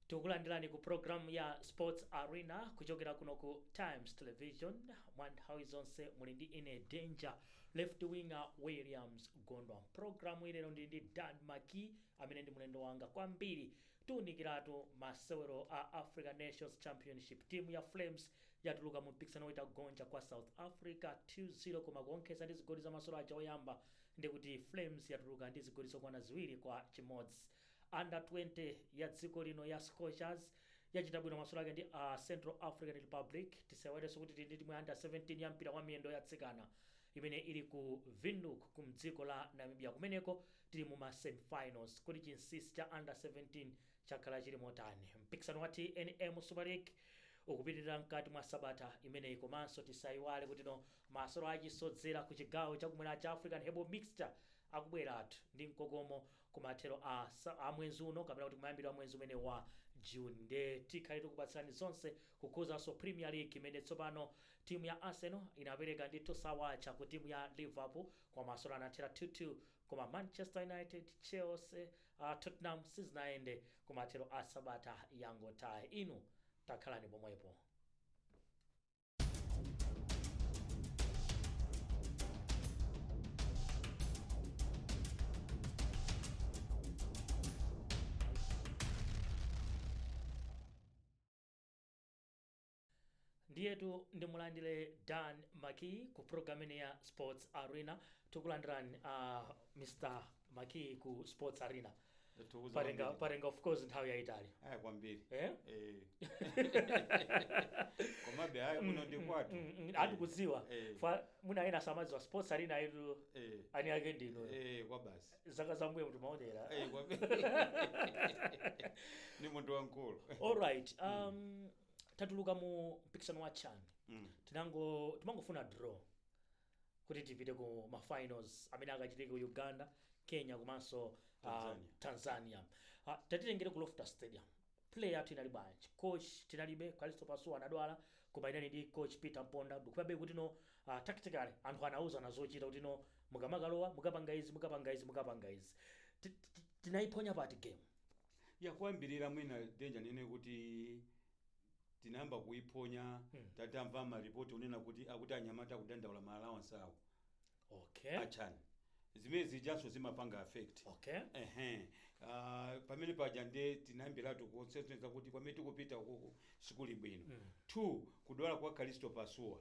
Tikulandirani ku program ya Sports Arena kuchokera kuno ku Times Television. Mwa nthawi zonse muli ndi ine, Danger Left Winger Williams Gondwa. Programu ilero ndili ndi Dan Maki amene ndi mlendo wanga kwambiri. Tiunikiratu masewero a African Nations Championship. Timu ya Flames yatuluka mu mpikisano itagonja kwa South Africa 2-0, koma kuonkheza ndi zigoli za masewero aja oyamba ndikuti Flames yatuluka ndi zigoli zokwana 2-1. Under 20 ya dziko lino ya Scorchers yachita bwino masewero ake ndi Central African Republic. Tisayiwalenso kuti tili ndi timu ya under 17 ya mpira wa miyendo yatsikana imene ili ku Windhoek ku mdziko la Namibia. Kumeneko tili mu ma semifinals. Kuti chinsinsi cha under 17 chakhala chili motani? Mpikisano wa TNM Super League ukupitirira mkati mwa sabata imeneyi. Komanso tisayiwale kuti no masewero achisodzera ku chigawo chakumwera cha African Herbal Mixture akubweratu ndi mkokomo kumathero a mwezi uno, kapena kuti kumayambiro a mwezi umene wa June. Nde tikhale tikupatsirani zonse kukhuzanso Premier League imene tsopano timu ya Arsenal inapereka ndithu sawacha ku timu ya Liverpool kwa masewero anathera 2-2, koma Manchester United, Chelsea, Tottenham sizinayende kumathero a sabata yangothayi. Inu takhalani pomwepo. Ndiyetu ndimulandire Dan Maki ku program ine ya Sports Arena. Tikulandirani, Mr Maki, ku Sports Arena. Tathokoza Patenga kwambiri. Patenga of course nthawi yayitali. Aya, kwambiri. Eh? Eh. Komabe ayi, kuno ndi kwathu. Atikudziwa. Eh. Fa mwina ena samadziwa Sports Arena yetu, ani ake ndino. Eh, kwa basi. Zaka zambuyo mutimaonera. Eh, kwambiri, ni munthu wamkulu. Alright, tatuluka mu mpikisano wa CHAN. Tinango timangofuna draw kuti tipite ku ma finals amene akachitike ku Uganda, Kenya komanso Tanzania. Tanzania. Tatitengere ku Loftus Stadium. Play yathu inali bwanji? Coach tinalibe, Kalisto Pasuwa anadwala, koma inali ndi coach Peter Mponda. Ndikupabe kuti no tactically anthu anauza zochita kuti no, mukamakalowa mukapanga izi, mukapanga izi, mukapanga izi. Tinayiphonya pati game? Yakwambirira mwina, Danger, nene kuti tinayamba kuiphonya tatamva maripoti unena kuti akuti anyamata akudandaula ma allowance awo achani, zimene zijaso zimapanga affect. Ehe, pamene paja nde tinayambiratu kusenza kuti pamene tikupita ukuku sikuli bwino. Two, kudwala kwa Kalisto Pasuwa,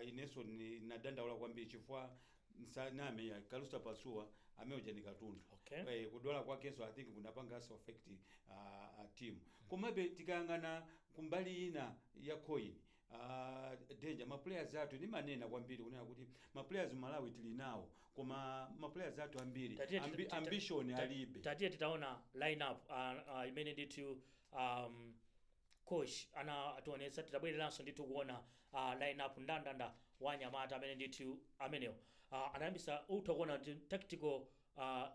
inenso nadandaula kwambiri chifukwa nsaname, ya Kalisto Pasuwa amene uja ni katundu. Eh, kudwala kwakenso I think kunapanganso affect team. Komabe tikayang'ana kumbali ina ya coin, Danger, ma players athu, nimanena kwambiri kunena kuti ma players Malawi tili nawo, koma ma players athu ambiri ambition alibe. Tatiye titaona lineup imene ndithu coach anationetsa. Titabwereranso ndithu kuona lineup, ndandanda wa anyamata amene ndithu amenewo anayambisa, utha kuona kuti tactical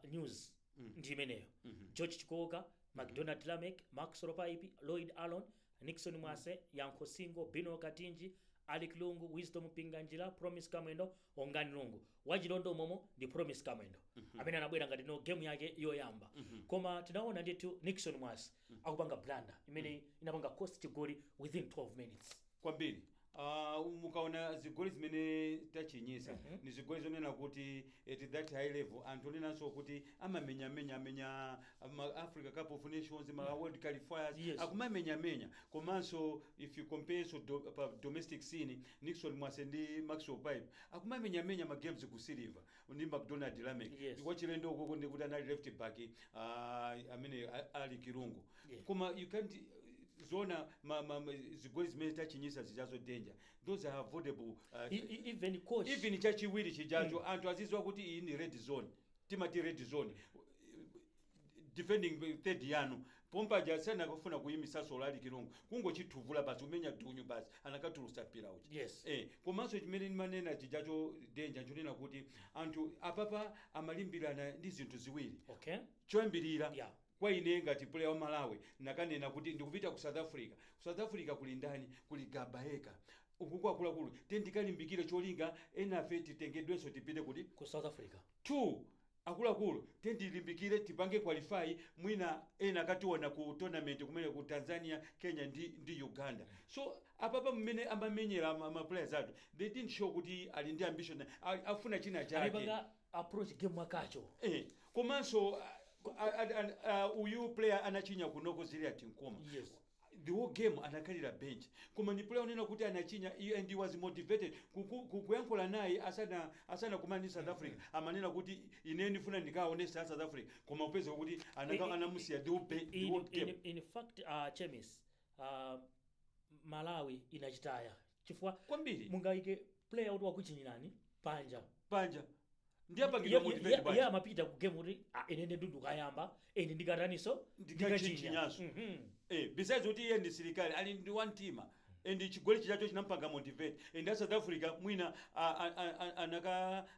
news ndi imeneyo. George Chikoka, McDonald Lamek, Maxwell Pipe, Lloyd Alon, Nixon Mwase, Yankho Singo, Bino Katinji, Alick Lungu, Wisdom Pinganjira, Promise Kamwendo, Ongani Lungu. Wachilondo momo ndi Promise Kamwendo amene anabwera ngati no game yake yoyamba. Koma tinaona ndithu Nixon Mwase akupanga blunder imene inapanga cost chigoli within 12 minutes. Kwambiri. Mukaona zigoli zimene tachinyisa ni zigoli zonena kuti at that high level anthu onenanso kuti amamenyamenya amenya ma Africa Cup of Nations, ma World Qualifiers, akumamenyamenya. Komanso if you compare so pa domestic scene, Nixon Mwase ndi Maxwell Pipe akumamenyamenya ma games ku Silver ndi McDonald Lamek. Wachilendo ukoko ndi kuti anali left back, amene ali Kirungu. Koma you can't zona zigoli zimene tachinyisa zichazo, Danger, those are avoidable. Even coach Even chachiwiri chichacho, anthu aziziwa kuti iyi ni red zone. Timati red zone, defending third yanu pompaja sanakafuna kuyimisa solo ali Kirungu, kungochithuvula basi, umenya dunyu basi, anakatulusa mpira uja. Eh, komanso chimene ndimanena chichacho, Danger, nchonena kuti anthu apapa amalimbirana ndi zinthu ziwiri. Choyambirira, kwa ine ngati player wa Malawi, nakanena kuti ndikupita ku South Africa. Ku South Africa kuli ndani? Kuli Gabaeka uku kwa akuluakulu. Te ndikalimbikire cholinga enafe titengedwenso tipite kuti ku South Africa. Two. Akuluakulu, tendilimbikire, tipange qualify, mwina ena akationa ku tournament kumene ku Tanzania, Kenya ndi Uganda. So apapa mmene amamenyera ma players athu, they didn't show kuti ali ndi ambition, afuna china chake. Anapanga approach game mwakacho. Komanso uyu player anachinya kunoko, Ziliat Nkoma, the whole game anakhalira bench, koma ndi player unena kuti anachinya and he was motivated. Kuyankhula naye asana kumana ndi South Africa, amanena kuti ine ndifuna ndikaonesa South Africa, koma upeza kuti anamusiya the whole game. In fact, Chemis, Malawi inachitaya chifukwa Kwambiri. mungayike player kuti wakuchinyirani panja. Panja ndiye apangidwa motivate Iye bwanji? amapita ku game kuti, ah, ine ndi ndikayamba, ine ndikataniso. Ndikachinyanso. Besides kuti iye ndi silikali, ali ndi wamtima and chigoli chichacho chinampanga motivate. And a South Africa mwina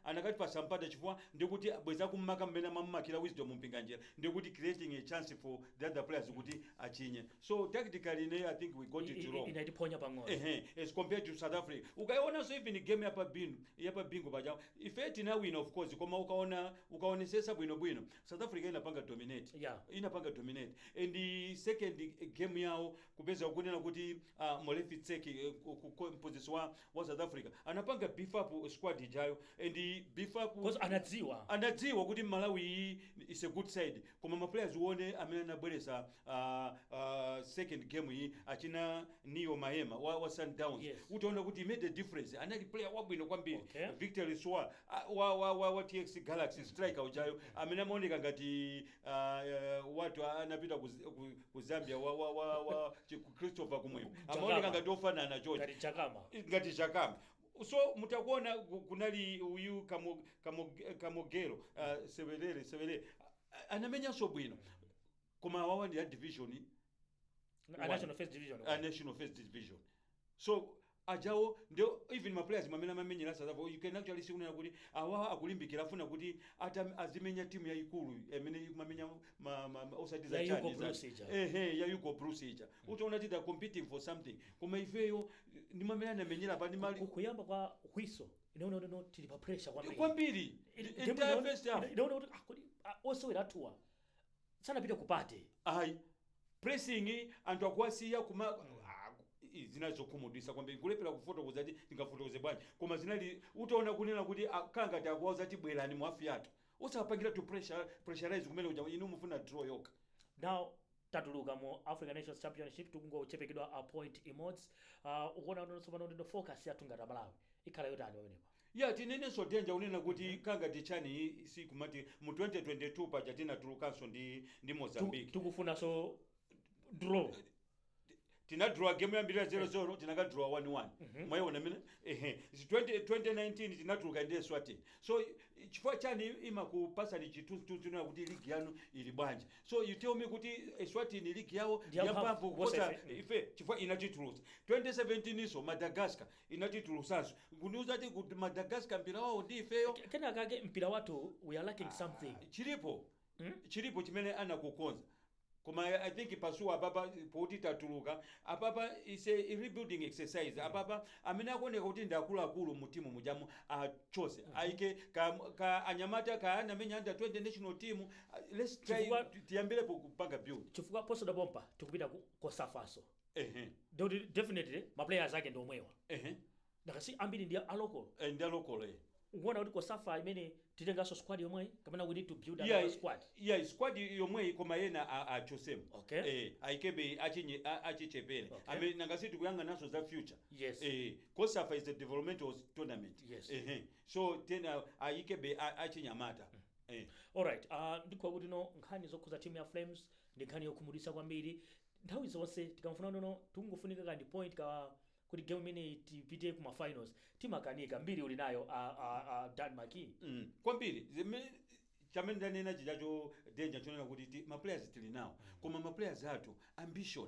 anakatipasa mpata, chifukwa ndikuti bweza kummaka mmene amammakira Wisdom Mpinganjira, ndikuti creating a chance for the other players kuti achinye. So tactically ine I think we got it wrong. Inatiphonya pang'ono. Ehe, as compared to South Africa. Ukaionanso even game yapa Bingu paja, ife tinawina of course, koma ukaona, ukaonesesa bwinobwino, South Africa inapanga dominate. Inapanga dominate. And the second game yawo, kupeza kunena kuti Molefi Ntseki, mphunzitsi wa South Africa, anapanga beef up squad ijayo and beef up Because anadziwa. Anadziwa kuti Malawi iyi is a good side, koma ma players uone amene anabweresa second game iyi, achina Neo Maema wa Sundowns. Utaona kuti he made a difference, anali player wabwino kwambiri. Victor Liswa wa TS Galaxy, striker ujayo amene amaoneka ngati watu anapita ku Zambia wa Christopher Kumwembe, amaoneka ngati ofanana choncho. Ngati Chakama. Ngati Chakama. So mutakuona kunali uyu Kamogelo Sebelele anamenyanso bwino, koma awawa ndi a division A national first division. A national first division. So ajawo ndio even ma players mamene amamenyera South Africa, you can actually see kunena kuti awawa akulimbikira, afuna kuti ata azimenya timu yayikulu imene ikumamenya osati za Ya chani Hugo Broos ija. Ehe, ya Hugo Broos ija. Utaona kuti they're competing for something, koma ifeyo ndi mamene anamenyera pa ndi mali Kuyamba kwa whistle, inaona kuti no, tili pa pressure kwambiri. Kwambiri. The entire first half. Inaona kuti, ah, kodi, ah, osewera athuwa sanapite kupate. Ayi, pressing, anthu akuwasiya kuma, ah, zinali zokhumudwitsa kwambiri, kulephera kufotokoza ti tingafotokoze bwanji, koma zinali utaona kunena kuti khala ngati akuwauza ti bwerani mu half yathu, usapangira to pressure, pressurize kumene kuja, inu mufuna draw yokha. Now tatuluka mu African Nations Championship, tikungochepekedwa a point imodzi. Ukuona kuti tsopano kuti focus yathu ngati Amalawi ikhala yotani pamenepa? Ya, tinenenso danger unena kuti kangati chani si kumati mu 2022 paja tinatulukanso ndi Mozambique. Tikufunanso draw. Tinadraw game yambirira 0-0, tinakadraw 1-1. Mwayiona mene ehe 2019 tinatuluka ndi Eswatini. So chifukwa chani imakupasani chithunzithunzi kuti ligi yanu ili bwanji? So you tell me kuti Eswatini ligi yawo Ndi yamphamvu yamphamvu kuposa kuposa ife. Ife, chifukwa inatitulusa 2017, iso Madagascar inatitulusanso, kundiuza kuti Madagascar mpira wawo ndi ifeyo. Kenaka kake mpira wathu, we are lacking something. Chilipo. Chilipo chimene anakukonza, koma I think pasuwa apapa poti tatuluka apapa is a rebuilding exercise. Apapa amene akuoneka kuti ndi akuluakulu mu timu mujamu achose, ayike ka anyamata ka anamenya under 20 national team. Let's try tiyambirepo kupanga build. Chifukwa posada pompa tikupita ku Kosafaso. Ndikuti definitely ma players ake ndi omwewa. Nakasi ambiri ndi a local. Ndi a local, eh. Ukuona kuti Kosafa imene titenganso squad yomweyi kapena we need to build another squad? Yeah, squad yomweyi, koma yena achosemo. Ayikebe achichepere. Amene nangasi tikuyang'ananso za future. Kosafa is a developmental tournament. So tena ayikebe achinyamata. Alright, ndikhuwa kuti no, nkhani zokhuza timu ya Flames ndi nkhani yokhumudwitsa kwambiri. Nthawi zonse tikamfuna nono tikungofunika kandi point ka kuti game imeneyi tipite kuma finals, timakanika. Mbiri uli nayo Denmark. Kwambiri. Chamene ndanena chichacho, danger, chonena kuti ma players tili nawo, koma ma players athu ambition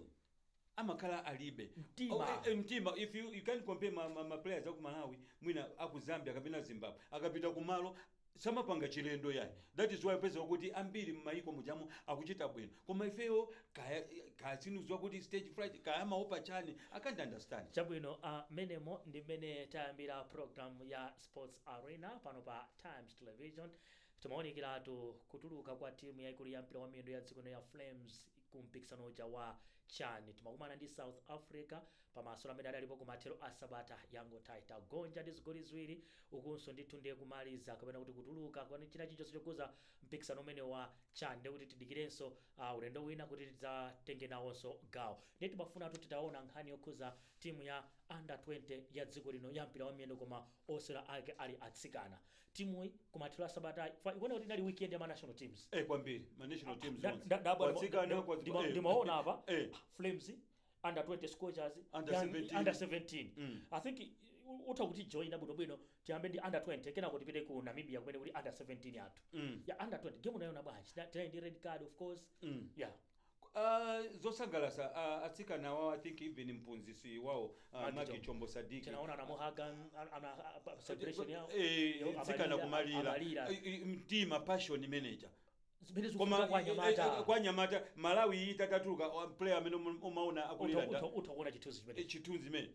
amakhala alibe. Mtima. Oh, mtima. If you can compare ma players aku Malawi, mwina aku Zambia kapena Zimbabwe, akapita kumalo samapanga chilendo yayi. That is why peza kuti ambiri mmaiko mujamu akuchita bwino, koma ifeyo kaya kaya sinuzwa kuti stage fright, kaya maopa chani, I can't understand. Chabwino, menemo ndi mmene tayambira program ya Sports Arena pano pa Times Television. Timaonekeratu kutuluka kwa timu yaikulu ya mpira wa miyendo ya dziko ya Flames ku mpikisano uja wa CHAN. Timakumana ndi South Africa pamaso amene adalipo kumathero a sabata yangothayi. Tagonja ndi zigoli 2. Ukunso ndithu ndiye kumaliza kapena kuti kutuluka kapena china chilichonse chokuza mpikisano umene wa CHAN, ndiye kuti tidikirenso ulendo wina kuti tidzatenge nawonso gawo. Ndiye timafunatu titaona nkhani yokhuza timu ya under 20 ya dziko lino ya mpira wa miyendo, koma osewera ake ali atsikana. Timuyi kumathero a sabata ikuona kuti inali weekend ya ma national teams. Kwambiri, ma national teams onse. Kwatsikana, Ndimaona apa Flames, under 20 Scorchers, Under 17. Under 17. I think utha kuti joina bwinobwino. Tiyambe ndi under 20, kenako tipite ku Namibia kumene kuli under 17 yathu. Ya under 20 game unayona bwanji? Tinali ndi red card, of course. Yeah. Zosangalasa, atsikana awawo, I think even mphunzitsi wawo, Maggie Maggie Chombo. Chombo Sadiki. Tinaona anamuhaga celebration yawo. Tsikana amalira, kumalira. Amalira. Mtima, passion manager. Zimene Koma zikufunika kwa anyamata. Kwa anyamata Malawi iyi itatuluka, player amene umaona akulira Utha kuona chithunzi chimene chithunzi imene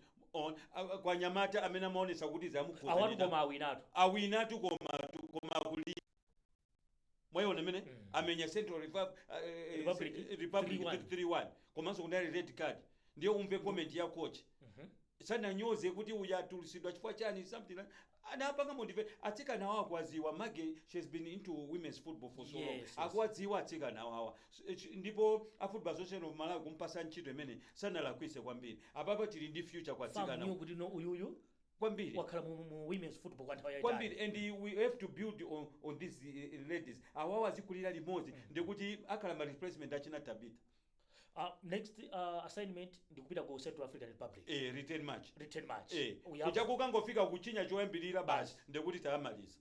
kwa anyamata amene amaonesa kuti zamukhuza. Awatu koma awinatu. Awinatu, koma akulira. Mwayiona imene amenya Central Republic, Republic 3-1. 3-1, komanso kunali red card. Ndiye umve comment ya coach, sananyoze kuti uyu atulusidwa chifukwa chani, something like anapanga motivate atsikana awo. Akuwaziwa Maggie, she has been into women's football for so long. Akuwadziwa atsikana awawa. Ndipo a Football Association of Malawi kumpasa ntchito imene sanalakwise kwambiri. Apapa tili ndi future kwa FAM atsikana. knew kuti no, uyuyu Kwambiri. wakhala mu women's football kwa nthawi yayitali. Kwambiri, and we have to build on these ladies awawa azikulira limodzi, ndikuti akhala ma replacement achina Tabita. Next assignment ndikupita ku Central African Republic. Return match. Return match. Kuja kukangofika kuchinya choyambirira basi, ndikuti tayamaliza.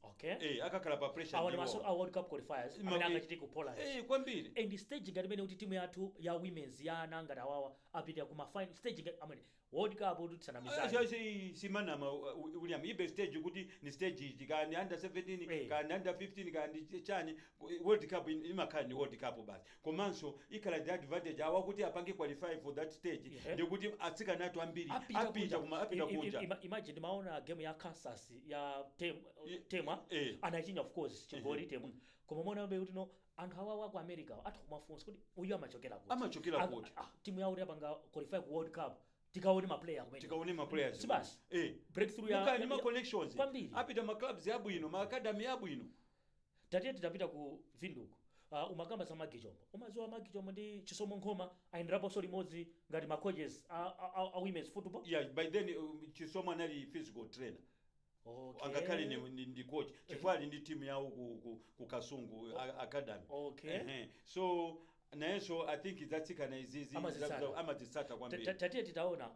Akakhala pa pressure. Awa ndi ndiwo. maso a World Cup qualifiers amene angachitika ku Poland. Kwambiri. And stage ngati imene kuti timu yathu ya women's ya ana ngati awawa apita kuma final stage ngati amene World Cup, kuti tisanamizane. Simanama, William, ibe stage kuti ni stage iji, kani under 17, kani under 15, kani chani, World Cup imakhala ni World Cup basi. Komanso ikhala ndi advantage awa kuti apange qualify for that stage, ndikuti atsikana athu ambiri apita apita kunja. kuma apita kunja. Imagine ndimaona game ya Kansas ya Temwa, anachinya of course chigoli Temwa, koma mona mbe kuti no, anthu awawa ku America atha kumafunsa kuti uyu amachokera kuti. Amachokera kuti. Timu yawo yapanga qualify ku World Cup, tikaone ma player kumene. Tikaone ma players. Si basi? Breakthrough ya Mukali ma connections. Kwambiri. Apita ma clubs abwino, ma academy abwino. Tatiye titapita ku Windhoek, umakamba za Maggie Chombo. Umadziwa Maggie Chombo ndi Chisomo Nkhoma ayenderaponso limodzi ngati ma coaches a women's football? Yeah, by then Chisomo anali physical trainer. Angakhale ndi coach chifukwa ali ndi timu yawo ku Kasungu Academy. Ehe. So nayenso I think zatsikana izizi Amazitsata. Amazitsata kwambiri. Tatiye titaona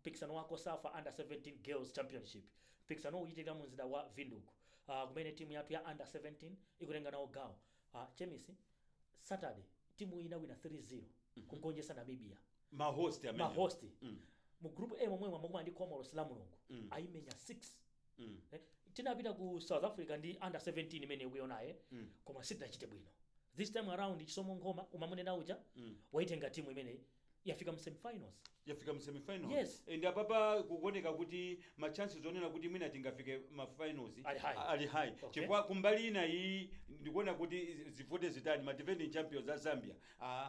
mpikisano wa COSAFA under 17 girls championship. Mpikisano uchitika mu mzinda wa Windhoek, kumene timu yathu ya under 17 ikutenga nawo gawo. Chemisi, Saturday timu inawina 3-0 kugonjetsa Namibia. Ma host amene. Ma host. Mu group A momwe amakumana ndi Comoros la Mulungu, ayimenya 6. Tinapita ku South Africa ndi under 17 imene ikuionaye, koma sitinachite bwino. This time around Chisomo Nkhoma umamunena uja waitenga timu imene yafika mu semifinals. Yafika mu semifinals. Yes. And apapa kukuoneka kuti ma chances onena kuti mwina tingafike ma finals Ali high. Ali high. Chifukwa kumbali ina iyi ndikuona kuti zifote zitani, ma defending champions a Zambia,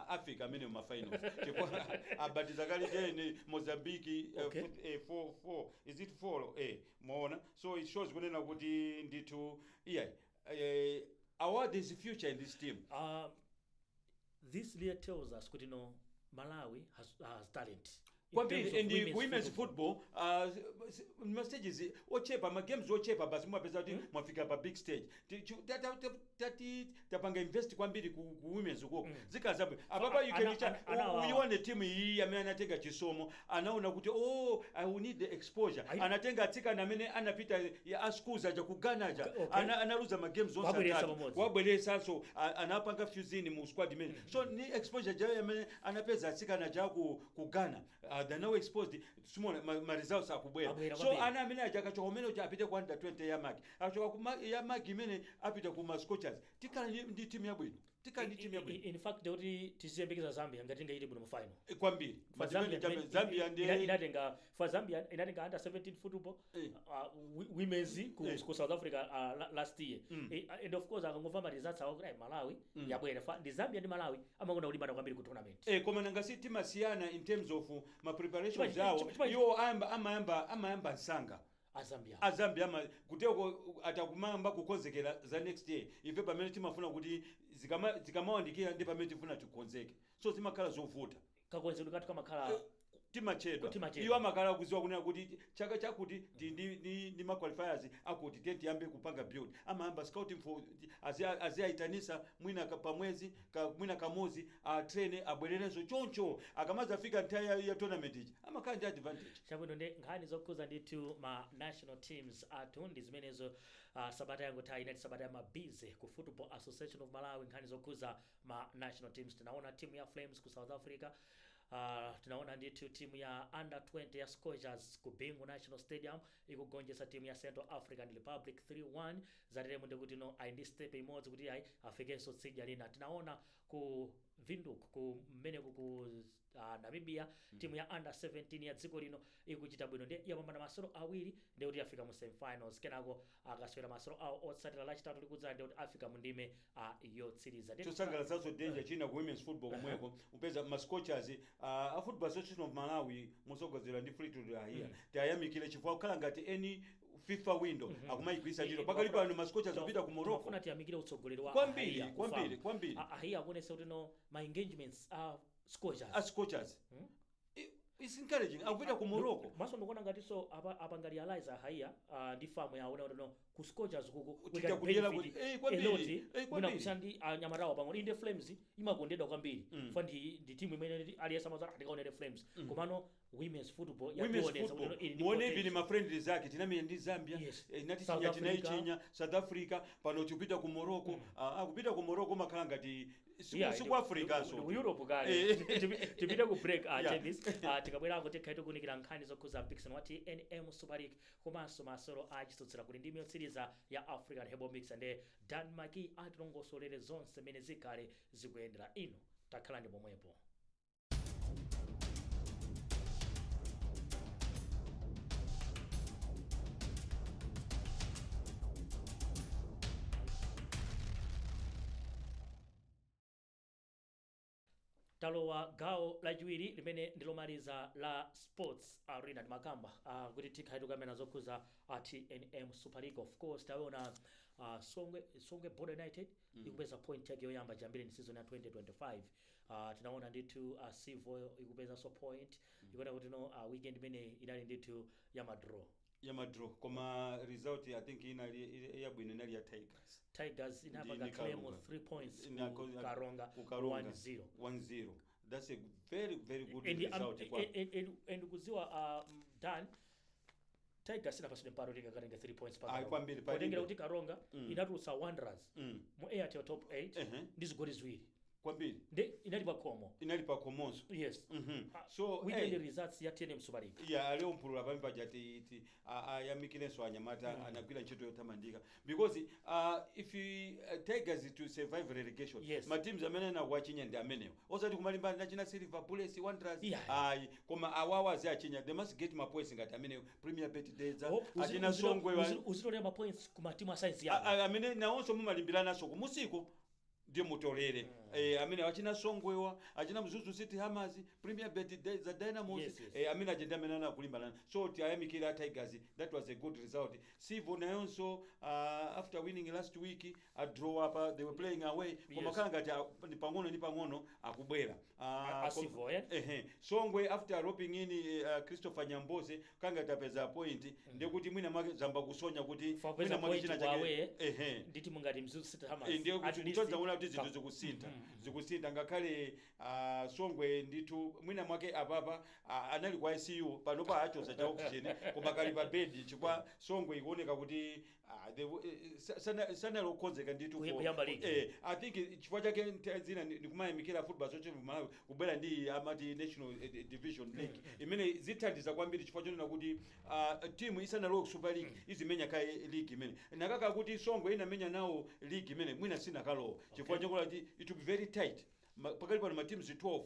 Africa amene mu ma finals, chifukwa abatiza kale chene Mozambique, 4 4, is it 4? Muona, so it shows kunena kuti ndithu iya, our there's future in this team. This really tells us kuti no, Malawi has talent in Kwambiri. terms of And women's women's football. football, ma stages ochepa, ma games ochepa basi mumapeza kuti mwafika pa big stage. Tati tapanga invest kwambiri ku women's ukoko, zikhala apapa you can uione timu iyi amene anatenga Chisomo, anaona kuti oh, I will need the exposure. Anatenga atsikana amene anapita ya a schools aja ku Ghana aja, analuza ma games onse Wabweretsa atatu. pamodzi. Wabweretsanso, anapanga fusing mu squad imene, so ni exposure jayo amene anapeza atsikana ja ku Ghana, they're now exposed. Simona ma results akubwera. Abwera So kwambiri. ana amene aja akachoka kumene uja apite ku under 20 ya Maki, achoka ku ya Maki imene apita ku ma Scorchers, tikhala ndi timu yabwino. Tikhala ndi timu yabwino. In fact, kuti tiziyembekeza Zambia ngati ingachite bwino mu final. Kwambiri. For Zambia, Zambia ndi inatenga, for Zambia inatenga under 17 football, women's ku South Africa last year. And of course akangomva ma results awo kuti Malawi yabwera, fa ndi Zambia ndi Malawi amakonda kulimbana kwambiri ku tournament. Koma nangasi timasiyana in terms of ma preparations awo. Iwo ayamba amayamba msanga. Azambia. Azambia ama kuteko atakumamba kukonzekera za next year. Ife pamene timafuna kuti zikamawandikira ndi pamene tifuna tikonzeke, so zimakhala zovuta. Kakonzedwe kathu kamakhala timachedwa. Timachedwa. Iwo amakhala kuziwa kunena kuti chaka chakuti ndi ma qualifiers akuti tiye tiyambe kupanga build. Amayamba scouting for aziayitanisa mwina pamwezi mwina kamozi, atrene, abwererenso choncho. Akamazafika nthawi ya tournament iji amakhala ndi advantage. Chabwino, ndi nkhani zokhuza ndithu ma national teams athu ndi zimenezo. Sabata yangotha inati sabata ya ma busy ku Football Association of Malawi. Nkhani zokhuza ma national teams, tinaona timu ya Flames ku South Africa, tinaona ndithu timu ya under 20 ya Scorchers ku Bingu National Stadium ikugonjetsa timu ya Central African Republic 3-1. Zateremo ndikuti no ayi ndi step imodzi kuti ayi afikenso tsidya lina. Tinaona ku Windhoek, ku mmeneku ku Namibia, timu ya under 17 ya dziko lino ikuchita bwino ndi yapambana masolo awiri, ndi kuti afika mu semifinals. Kenako akaswera masolo awo otsatira Lachitatu likudzala, ndi kuti afika mu ndime yotsiriza. Chosangalatsanso, Danger, china ku women's football komweko upeza ma Scorchers, a Football Association of Malawi mosogozera ndi Fleetwood Haiya, tayamikire chifukwa kukhala ngati any FIFA window akumayigwisa ntchito. Pakali pano ma Scorchers kupita ku Morocco. Timafuna tiyamikire utsogoleri wa Kwambiri, Haiya ku kwambiri, FAM. kwambiri. Haiya akuonesa kuti no ma engagements a Scorchers A Scorchers, it's encouraging, akupita ku Morocco. Maso ndikuona ngatinso apa realize Haiya ndi FAM yawo kuti no ku Scorchers kuku we Tita can kudyera benefit kwambiri, a lot. Kwambiri. Mwina kusiyana ndi anyamatawa pang'ono. Inde, Flames imakondedwa kwambiri, fa ndi timu imene aliyense amazati ndikaonere Flames, komano women's football women's yationetsa football kuti no, ili ndi muone even potential. ma friendly zake tinamenya ndi Zambia, South inatichinya, Africa. tinaichinya South Africa. Pano tikupita ku Morocco. Akupita ku Morocco makhala ngati Yeah, siku Africa. So ku Europe kale. Tipite ku break, Davis. Tikabwerako tikhale tikunikira nkhani zokhuza mpikisano wa TNM Super League komanso masolo achisotsera kuli ndime yotsiriza ya African Herbal Mix, ndi Dan Maki atilongosolere zonse mmene zikhale zikuyendera. Ino takhala ndi pomwepo. Talowa gawo lachiwiri limene ndilomaliza la Sports Arena. Ndimakamba kuti tikhale tikamena zokhuza TNM Super League. Of course taona Songwe Border United ikupeza point yake yoyamba chiyambire ni season ya 2025. Tinaona ndithu Civo ikupezanso point. Ikuona kuti no weekend imene inali ndithu ya ma draw. Ya ma draw, koma result I think inali yabwino, inali ya Tigers. Tigers inapanga Ndi claim Karonga. 3 points ku Karonga. Ku Karonga. 1-0. 1-0, that's a very very good And, result kwa and kuziwa, Dan, Tigers inapasidwe mparo tinga 3 points pa Ayi, Karonga. kwambiri, Potengera palibe. kuti Karonga inatulutsa Wanderers mu Airtel Top 8 ndi zigoli ziwiri. Kwambiri. Ndi inali pa khomo. Inali pa khomonso. Yes. So Weekend results ya TNM Super League. Ya, aleo mpulula pamene paja ayamikirenso anyamata, anagwira ntchito yotamandika because if you, Tigers to survive relegation, ma teams amene anakuachinya ndi amenewo, osati kumalimbana nachina Silver Bullets, Wanderers. Ayi, koma awawa aziachinya, they must get ma points ngati amenewo, Premier Bet Dedza, Oh, achina Songwe uzitolera ma points ku matimu a size yawo. Amene nawonso mumalimbiranaso kumusiko, ndiye mutolere amene achina Songwewa, achina Mzuzu City Hammers, Premier Bet za Dynamos. Yes. Amene achenda, amene anakulimbana. So tiyayamikira Tigers, that was a good result. Civo nayonso, after winning last week, a draw apa, they were playing away, koma khala ngati ni pang'ono ni pang'ono akubwera. A Civo, eh? Ehe. Songwe after roping in Christopher Nyambose, kanga tapeza point, ndekuti mwina mwake zamba kusonya kuti Fapeza mwina mwake point china kwa chake away. Ehe. Ndi timu ngati Mzuzu City Hammers. Ndiye At kuti least kutoza kuona kuti zinthu zikusintha. Zikusintha ngakhale Songwe ndithu mwina mwake apapa anali kwa ICU, panopa achosa cha oxygen koma kali pa bed, chifukwa Songwe ikuoneka kuti sanali okonzeka ndithu Kuyamba league. I think chifukwa chake zina ndikumayamikira Football Association of Malawi kubwera ndi amati National Division League imene zithandiza kwambiri, chifukwa chonena kuti timu isanalowe ku Super League izimenya kaye league imene nakaka kuti Songwe inamenya nawo league imene mwina sinakalowa, chifukwa chakuti it will be very tight. Pakali pano ma teams 12,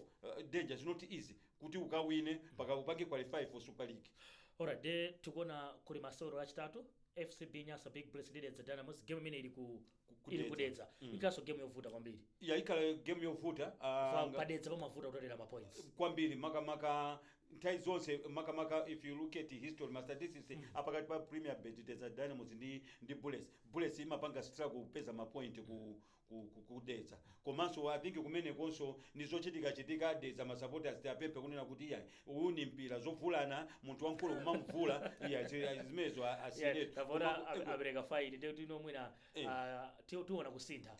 danger is not easy kuti ukawine paka upange qualify for Super League. Alright, de tikuona kuli masewero achitatu, FCB Nyasa Big Bullets ndi Dedza Dynamos, game imene ili ku ili Kudedza. Kudedza. Ikhalanso game yovuta kwambiri. Ya, ikhala game yovuta. Padedza pamavuta kutolera ma points. Kwambiri, makamaka nthawi zonse, makamaka if you look at history, ma statistics apakati pa Premier Bet Dedza Dynamos ndi Bullets, Bullets imapanga struggle kupeza ma point ku Dedza. Komanso I think kumenekonso ndi zochitika chitika Dedza, ma supporters apemphe kunena kuti iya, uyu ni mpira, zovulana, munthu wamkulu kumamvula, iya, zimenezo asiretu. Tavona apereka fine, ndi kuti ino mwina tiona kusintha.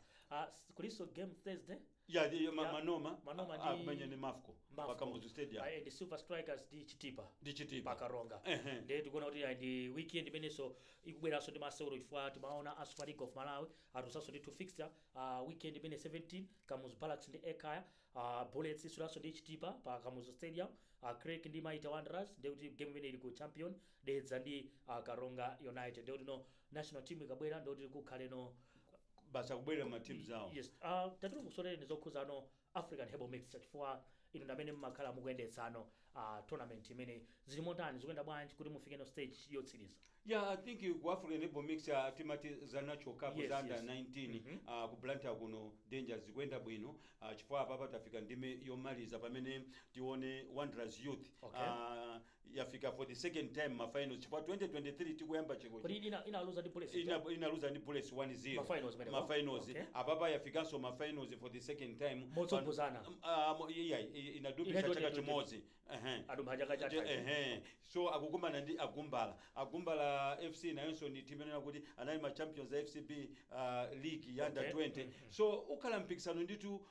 Kulinso game Thursday. Ya, Manoma Manoma akumenya ni Mafco Mafco. pa Kamuzu Stadium. Ndi Silver Strikers ndi Chitipa. Ndi Chitipa. Pakaronga. Ndiye tikuona kuti ndi weekend imenenso ikubweranso ndi masewero, chifukwa timaona a Super League of Malawi atusanso ndi two fixture weekend imene 17, Kamuzu Barracks ndi Ekhaya, Bullets isulanso ndi Chitipa pa Kamuzu Stadium, Creck ndi Mighty Wanderers, ndiye kuti game imene ili ku Champion, Dedza ndi Karonga United. Ndiye kuti no national team ikabwera, ndiye kuti kukhale no Basa kubwerera ma teams awo. Yes, tatuli kusolere zokhuza African Herbal Mixture, chifukwa inu ndamene mmakhala mukuyendetsano tournament imene. Zili motani, zikuyenda bwanji kuti mufike no stage yotsiriza? Yeah, I think ku African Herbal Mixture, timati za Natural Cup za under 19 ku Blantyre kuno, danger, zikuyenda bwino, chifukwa apapa tafika ndime yomaliza pamene tione Wanderers Youth yafika for the second time ma finals, chifukwa 2023 tikuyamba chikochi Kodi inaluza ndi Bullets? Inaluza ndi Bullets 1-0. Ma finals pamenepo? Ma finals. Okay. Apapa yafikanso ma finals for the second time. Motsogozana. Yeah, inadumpisa Ina chaka 2020. chimodzi. Ehe. Adumpha chaka chatha. Ehe, so akukumana ndi Agumbala, Agumbala FC nayonso ni timu yonena kuti anali ma champions a FCB league ya under 20. So ukhala mpikisano ndithu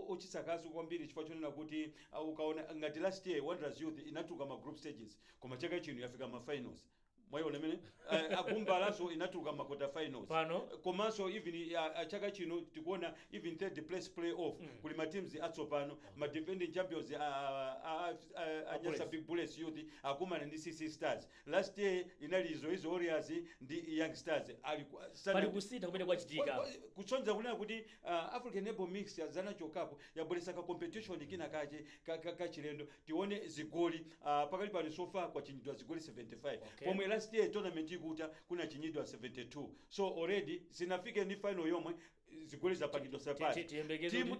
ochisakaso kwambiri, chifukwa chonena kuti ukaona ngati last year Wanderers Youth inatuluka ma group stages, koma chaka chino yafika ma finals. Mwayiona mene Agumbalanso inatuluka ma quarter finals. Pano Komanso even chaka chino tikuona even third place play off kuli ma teams atsopano, ma defending champions a Nyasa Bullets. Big Bullets Youth akumana ndi CC Stars. Last year inali izo izo Warriors ndi Young Stars ali Pali kusintha kumene kwachitika. Kusonza kunena kuti African Herbal Mix ya Natural Cup yabweretsa ka competition kina kache kachilendo. Tione zigoli pakali pano so far kwachinyidwa zigoli 75, pomwe last year tournament ikuta kunachinyidwa 72. So already sinafike ni final yomwe zigoli zapangidwa surpass. Tiyembekeze Timu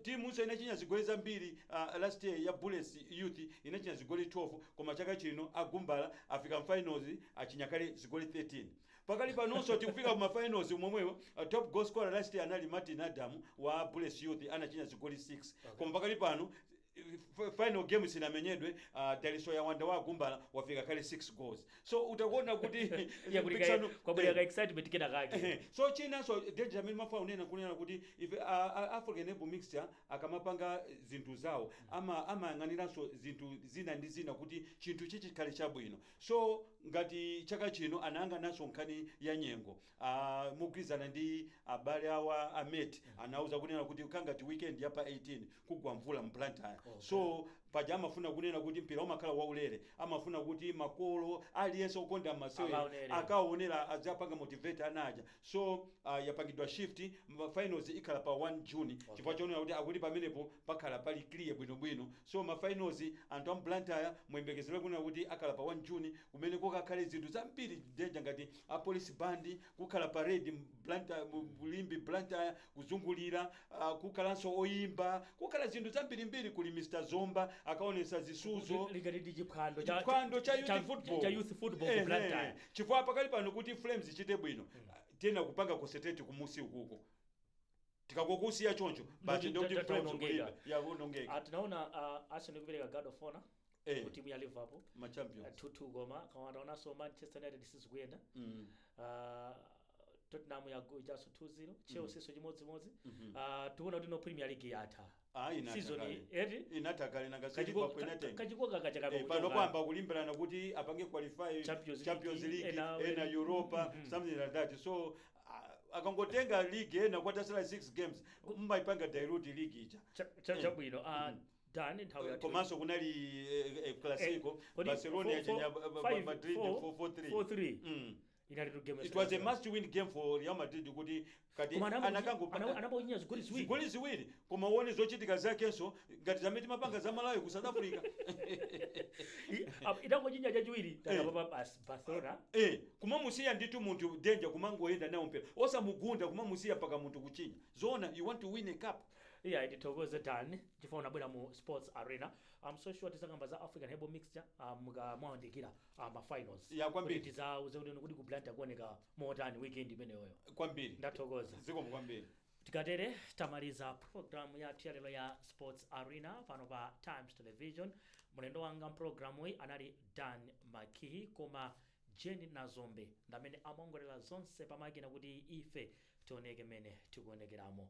timunso inachinya zigoli zambiri last year ya Bullets Youth inachinya zigoli 12, koma chaka chino Agumbala afika finals achinya kale zigoli 13. Pakali panonso tikufika kuma finals momwewo, top goal scorer last year anali Martin Adam wa Bullets Youth, anachinya zigoli 6. Koma pakali pano final game sinamenyedwe, Daliso ya Wanda wa Agumbala wafika kale 6 goals. So utakuona kuti Yeah, kuti kwabwera ka excitement kena kake. Ehe. So chinanso, danger, amene mafa unena kunena kuti ife African Herbal Mixture akamapanga zinthu zawo amayang'aniranso zinthu zina ndi zina kuti chinthu chichikhale chabwino. So ngati chaka chino anayang'ananso nkhani ya nyengo, mugwirizana ndi abale awa a Met, anauza kunena kuti kangati weekend ya pa 18 kugwa mvula m'Blantyre. So paja amafuna kunena kuti mpira umakhala waulere, amafuna kuti makolo aliyense okonda masewera Akaonere. Akaonera, adzapanga motivate anaja. So yapangidwa shift, ma finals ikhala pa 1 June, chifukwa chonena kuti akuti pamenepo pakhala pali clear bwinobwino. So ma finals, anthu a Blantyre muyembekezere kunena kuti akhala pa 1 June, kumene kukakhale zinthu zambiri, danger, ngati a police band, kukhala parade Blantyre, Limbe, Blantyre kuzungulira, kukhalanso oyimba, kukhala zinthu zambirimbiri. Kuli Mr Zomba akaonesa zisuzo. Likati ndi chiphwando Chiphwando cha youth football. Cha youth football ku Blantyre. Chifukwa pakali pano kuti Flames ichite bwino, tena kupanga concentrate kumusi ukuko, tikakokusiya choncho basi Ndoti ndikuti Flames taonongeka. kulimba yaonongeka. Tinaona Arsenal kupereka guard of honor ku timu ya Liverpool Ma champions. 2-2, koma taonanso Manchester United sizikuyenda. Tottenham yagonjanso 2-0, Chelsea so chimodzimodzi. Tikuona kuti no, Premier League yatha. Ah, inatha season kale. Eti. Inatha kale, nanga Liverpool inatenga. Kachikoka kacha. Pano kwamba kulimbirana kuti apange qualify Champions Champions League, League, ena- ena Europa, something like that. So akangotenga league ena kwatasala 6 games, mmaipanga dilute league ija. Chabwino, Dan, nthawi yathu. Komanso kunali Clasico. Kodi Barcelona yachenya Madrid 4-3. 4-3. Mm. Inali tu game. It was a must win game for Real Madrid kuti kati anakango Anapochinya zigoli ziwiri. Zigoli ziwiri, koma uone zochitika zakenso ngati zamene timapanga za Malawi ku South Africa. Itangochinya chachiwiri, takapapa basi, Barcelona. Kumamusiya nditu munthu danger, kumangoyenda nawo mpira osamugunda, kumamusiya paka munthu kuchinya. Zoona, you want to win a cup? Iya, ndithokoze Dan chifukwa unabwera mu Sports Arena. I'm so sure tizakamba za African Herbal Mixture mwawandikira ma finals. Ya, kwambiri. Kuti tizauze kuti ku Blantyre kuoneka motani weekend imeneyoyo. Kwambiri. Ndathokoza. Zikomo kwambiri. Tikatere tamaliza programu yathu yalero ya Sports Arena pano pa Times Television. Mlendo wanga mpulogalamu iyi anali Dan Makihi, koma Jeni Nazombe ndamene amaongolera zonse pamakina kuti ife tioneke mene tikuonekeramo.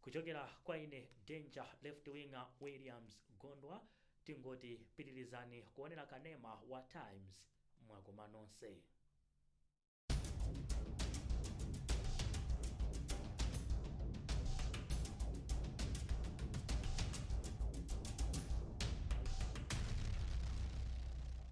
Kuchokera kwa ine Danger Left Winger Williams Gondwa, tingoti pitirizani kuonera kanema wa Times. Mwakoma nonse.